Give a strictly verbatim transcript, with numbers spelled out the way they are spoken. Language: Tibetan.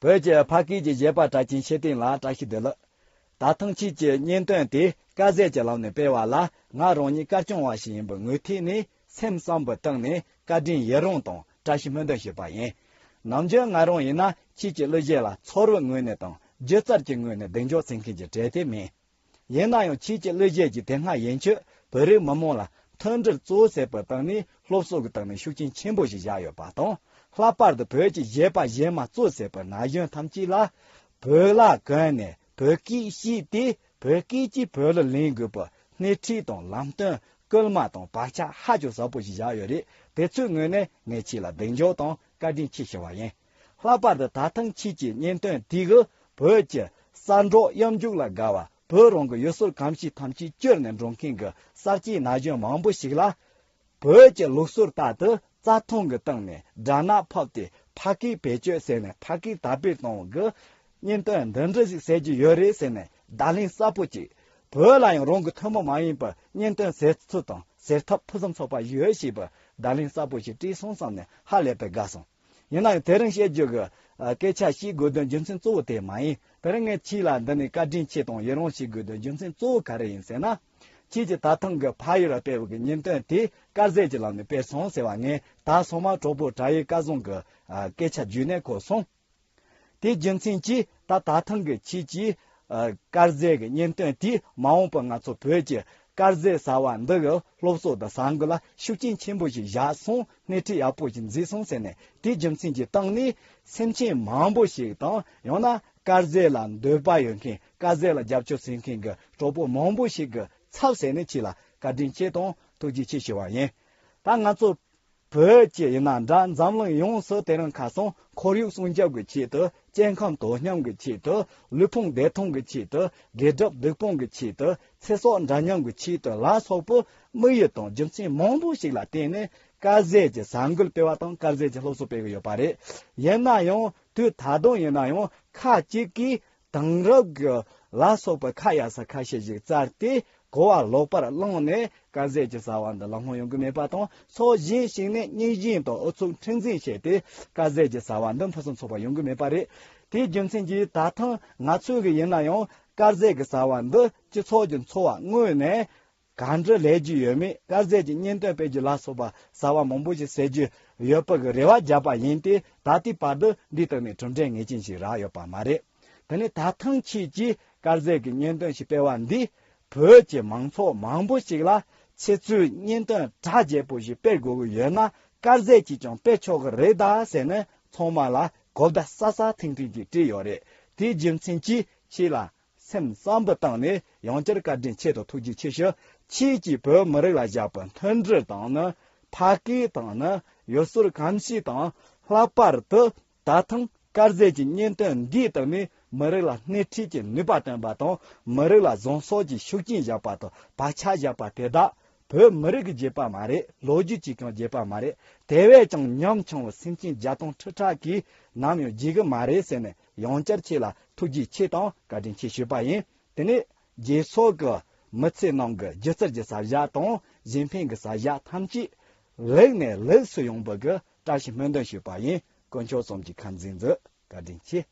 བོད་ཀྱི་ཕ་སྐད་ཀྱི་གཞས་པ་གྲགས་ཅན་ཤེས་ལྡན་ལགས། བཀྲ་ཤིས་བདེ་ལེགས། ད་ཐེངས་ཁྱེད་ཀྱི་བརྙན་སྟོན་དེ་དཀར་ཟས་ཀྱི་ལམ་ནས་སྤེལ་བ་ལ། ང་རང་ཉིད་དཀར་སྐྱོང་བ་ཞིག་ཡིན་པའི་ངོས་ཐད་ནས་སེམས་བསམ་པའི་སྟེང་ནས་བཀའ་དྲིན་ཡི་རང་དང་བཀྲ་ཤིས་སྨོན་འདུན་ཞུས་པ་ཡིན། ནམ་རྒྱུན་ང་རང་ཡིན་ན་ཁྱེད་ཀྱི་གླུ་གཞས་ལ་ཚོར་བའི་ངོས་ནས་དང་སྒྱུ་རྩལ་གྱི་ངོས་ནས་གདེང་འཇོག་བྱེད་མཁན་གྱི་གྲས་དེ་མིན། ཡིན་ན་ཡང་ཁྱེད་ཀྱི་གླུ་གཞས་ཀྱི་དེ་སྔ་ཡན་ཆོད་བོད་རིགས་མི་མང་ལ་མཐུན་སྒྲིལ་གཙོ་བོ་ཟེར་བའི་སྟེང་ནས་སློབ་གསོ་གི་སྟེང་ནས་ཤུགས་རྐྱེན་ཆེན་པོ་ཞིག་བཞག་ཡོད་པ་དང་། ལྷག་པར་དུ་བོད་ཀྱི་གཞས་པ་གཞས་མ་གཙོ་ཟེར་བའི་ན་གཞོན་ཐམས་ཅད་ལ། བོད་ལྭ་གོན་ནས་བོད་སྐད་བཤད་དེ་བོད་སྐད་ཀྱིས་བོད་ལྭ་ལེན་དགོས་པའི་སྣེ་ཁྲིད་དང་ལམ་སྟོན་སྐུལ་མ་དང་བག་ཆགས་ཧ་ཅང་ཟབ་པོ་ཞིག་བཞག་ཡོད་རེད། དེ་ཚོའི་ངོས་ནས་ངས་ཁྱེད་ལ་གདེང་འཇོག་དང་བཀའ་དྲིན་ཆེ་ཞུ་བ་ཡིན། ལྷག་པར་དུ་ད་ཐེངས་ཁྱེད་ཀྱི་བརྙན་སྟོན་དེ་གིས་བོད་ཀྱི་གསར་འགྲོགས་གཡམ་རྒྱུག་ལ་དགའ་བ། བོད་རང་གི་ཡུལ་སྲོལ་གོམས་གཤིས་ཐམས་ཅད་བསྐྱུར་ནས་འགྲོ་མཁན་གྱི་གསར་སྐྱེས་ན་གཞོན་མང་པོ་ཞིག་ལ། བོད་ཀྱི་ལུགས་སྲོལ་ལྟར་དུ་རྩྭ་ཐང་གི་སྟེང་ནས་སྦྲ་ནག་ཕབ་སྟེ་ཕ་སྐད་བེད་སྤྱོད་བྱས་ནས་ཕ་སྐད་དར་སྤེལ་གཏོང་བའི་བརྙན་སྟོན་འདི་འདྲ་ཞིག་བྱེད་རྒྱུ་ཡོད་རེད་ཟེར་ནས་བརྡ་ལན་གསལ་པོ་གཅིག་བོད་ལ་ཡང་རང་གི་ཐུན་མོང་མ་ཡིན་པའི་བརྙན་སྟོན་བྱེད་ཚུལ་དང་བྱེད་ཐབས་ཕུན་སུམ་ཚོགས་པ་ཡོད་ཞེས་པའི་བརྡ་ལན་གསལ་པོ་ཞིག་སྤྲད་སོང་བསམ་ནས་ཧ་ལས་པའི་དགའ་སོང་། ཡིན་ན་ཡང་དེ་རིང་བཤད་རྒྱུ་གི་ཨ་སྐད་ཆ་བཤད་དགོས་དོན་རྒྱུ་མཚན་གཙོ་བོ་དེ་མ་ཡིན། དེ་རིང་ངས་ཁྱེད་ལ་འདི་ནས་བཀའ་དྲིན་ཆེ་དང་ཡི་རང་བྱེད་དགོས་དོན་རྒྱུ་མཚན་གཙོ་བོ་ག་རེ་ཡིན་ཟེར་ན། ཁྱེད་ཀྱིས་ད་ཐེངས་ཀྱི་ཕ་ཡུལ་ལ་སྤེལ་བའི་གི་བརྙན་སྟོན་དེ་དཀར་ཟས་ཀྱི་ལམ་ནས་སྤེལ་སོང་ཟེར་བ་ངས་ད་སོ་མ་གྲོགས་པོ་བྲག་ཡུལ་སྐལ་བཟང་གི་ཨ་སྐད་ཆ་བརྒྱུད་ནས་གོ་སོང་། དེའི་རྒྱུ་མཚན་གྱིས་ད་ད་ཐེངས་ཀྱི་ཁྱེད་ཀྱིས་ཨ་དཀར་ཟས་ཀྱི་བརྙན་སྟོན་དེས་མ་འོངས་པར་ང་ཚོ་བོད་ཀྱི་དཀར་ཟས་ཟ་བ་འདི་གི་སློབ་གསོ་དང་བཟའ་འགུལ་ལ་ཤུགས་རྐྱེན་ཆེན་པོ་ཞིག་བཞག་སོང་། སྣེ་ཁྲིད་ཡག་པོ་ཞིག་མཛད་སོང་ཟེར་ནས། དེའི་རྒྱུ་མཚན་གྱི་སྟེང་ནས་སེམས་ཅན་མང་པོ་ཞིག་དང་ཡང་ན་དཀར་ཟས་ལ་འདོད་པ་ཡོད་མཁན། དཀར་ཟས་ལ་རྒྱབ་སྐྱོར་བྱེད་མཁན་གྱི་གྲོགས་པོ་མང་པོ་ཞིག་གི་ཚབ་བྱས་ནས་ཁྱེད་ལ་བཀའ་དྲིན་ཆེ་དང་ཐུགས་རྗེ་ཆེ་ཞུ་བ་ཡིན། ད་ང་ཚོ་བོད་ཀྱི་ཡིན་ན་འདྲ། འཛམ་གླིང་ཡོངས་སུ་དེ་རིང་ཁ་སང་ཁོར་ཡུག་སྲུང་སྐྱོབ་ཀྱི་ཆེད་དུ། སྐྱེ་ཁམས་དོ་སྙོམས་ཀྱི་ཆེད་དུ། ལུས་ཕུང་བདེ་ཐང་གི་ཆེད་དུ། དགེ་སྒྲུབ་སྡིག་སྤོང་གི་ཆེད་དུ། ཚེ་སྲོག་འདྲ་མཉམ་གྱི་ཆེད་དུ་ལ་སོགས་པའི་དམིགས་ཡུལ་དང་རྒྱུ་མཚན་མང་པོ་ཞིག་ལ་བརྟེན་ནས་དཀར་ཟས་ཀྱི་བཟའ་འགུལ་སྤེལ་བ་དང་དཀར་ཟས་ཀྱི་སློབ་གསོ་སྤེལ་གྱི་ཡོད་པ་རེད། ཡིན་ན་ཡང་དུས་ད་དུང་ཡིན་ན་ཡང་ཁག་ཅིག་གིས་དེང་རབས་ཀྱི་ལ་སོགས་པའི་ཁ་གཡར་ས་ཁ་ཤས་ཤིག་བཙལ་ཏེ་གོ་བ་ལོག་པར་བླངས་ནས་དཀར་ཟས་ཀྱི་བཟའ་བ་འདི་ལག་ལེན་ཡོང་གི་མེད་པ་དང་། ཕྱོགས་གཞན་ཞིག་ནས་རྙིང་ཞེན་དང་ཨུ་ཚུགས་མཁྲེགས་འཛིན་བྱས་ཏེ་དཀར་ཟས་ཀྱི་བཟའ་བ་འདི་ཕུན་སུམ་ཚོགས་པ་ཡོང་གི་མེད་པ་རེད། དེའི་རྒྱུ་མཚན་གྱིས་ད་ཐེངས་ང་ཚོས་ཀྱི་ཡིན་ན་ཡང་དཀར་ཟས་ཀྱི་བཟའ་བ་འདི་སྤྱི་ཚོགས་ཀྱི་འཚོ་བ་དངོས་ནས་ག་འདྲ་ལས་རྒྱུ་ཡོད་མེད། དཀར་ཟས་ཀྱི་བརྙན་སྟོན་སྤེལ་རྒྱུ་ལ་སོགས་པ་གསར་བ་མང་པོ་ཞིག་བྱེད་རྒྱུ་ཡོད་པ་གི་རེ་བ་བརྒྱབ་པ་ཡིན་ཏེ། ད་ལྟའི་བར་དུ་འདིའི་སྟེང་ནས་གྲུབ་འབྲས་ངེས་ཅན་ཞིག་རག་ཡོད་པ་མ་རེད། དེ་ནས་ད་ཐེངས་ཁྱེད་ཀྱིས་དཀར་ཟས་ཀྱི་བརྙན་སྟོན་ཞིག་སྤེལ་བ་འདིས་བོད་ཀྱི་མང་ཚོགས་མང་པོ་ཞིག་ལ་ཁྱེད་ཚོས་བརྙན་སྟོན་གྲ་རྒྱས་པོ་ཞིག་སྤེལ་དགོས་ཀྱི་ཡོད་ན་དཀར་ཟས་ཀྱིས་ཀྱང་སྤེལ་ཆོག་གི་རེད་ད་ཟེར་ནས་ཚང་མ་ལ་གོ་བརྡ་གསལ་གསལ་ཐིང་ཐིང་ཅིག་བྲིས་ཡོད་རེད། དེའི་རྒྱུ་མཚན་གྱིས་ཁྱེད་ལ་སེམས་བསམ་པའི་སྟེང་ནས་ཡང་བསྐྱར་བཀའ་དྲིན་ཆེ་དང་ཐུགས་རྗེ་ཆེ་ཞུ། ཁྱེད་ཀྱིས་བོད་མི་རིགས་ལ་བཞག་པའི་མཐུན་སྒྲིལ་དང་ནི། ཕ་སྐད་དང་ནི། ཡུལ་སྲོལ་གོམས་གཤིས་དང་། ལྷག་པར་དུ་ད་ཐེངས་དཀར་ཟས་ཀྱི་བརྙན་སྟོན་འདིའི་སྟེང་ནས་མི་རིགས་ལ་སྣེ་ཁྲིད་ཀྱི་ནུས་པ་བསྟན་པ་དང་། མི་རིགས་ལ་བཟང་ཕྱོགས་ཀྱི་ཤུགས་རྐྱེན་བཞག་པ་དང་བག་ཆགས་བཞག་པ་དེ་དག་བོད་མི་རིགས་ཀྱིས་བརྗེད་པ་མ་རེད། ལོ་རྒྱུས་ཀྱིས་ཀྱང་བརྗེད་པ་མ་རེད། དེ་བས་ཀྱང་ཉམ་ཆུང་བའི་སེམས་ཅན་བརྒྱ་སྟོང་ཁྲི་ཕྲག་གིས་ནམ་ཡང་བརྗེད་གི་མ་རེད་ཟེར་ནས་ཡང་བསྐྱར་ཁྱེད་ལ་ཐུགས་རྗེ་ཆེ་དང་བཀའ་དྲིན་ཆེ་ཞུས་པ་ཡིན། དེ་ནས་རྗེས་ཕྱོགས་ཀྱི་མི་ཚེ་ནང་གི་སྒྱུ་རྩལ་གྱི་བྱ་གཞག་དང་གཞན་ཕན་གྱི་བྱ་གཞག་ཐམས་ཅད་ལེགས་ནས་ལེགས་སུ་ཡོང་བ་གི་བཀྲ་ཤིས་སྨོན་འདུན་ཞུས་པ་ཡིན། དཀོན་མཆོག་གསུམ་གྱི་ཁ་འཛིན་མཛོད། བཀའ་དྲིན་ཆེ།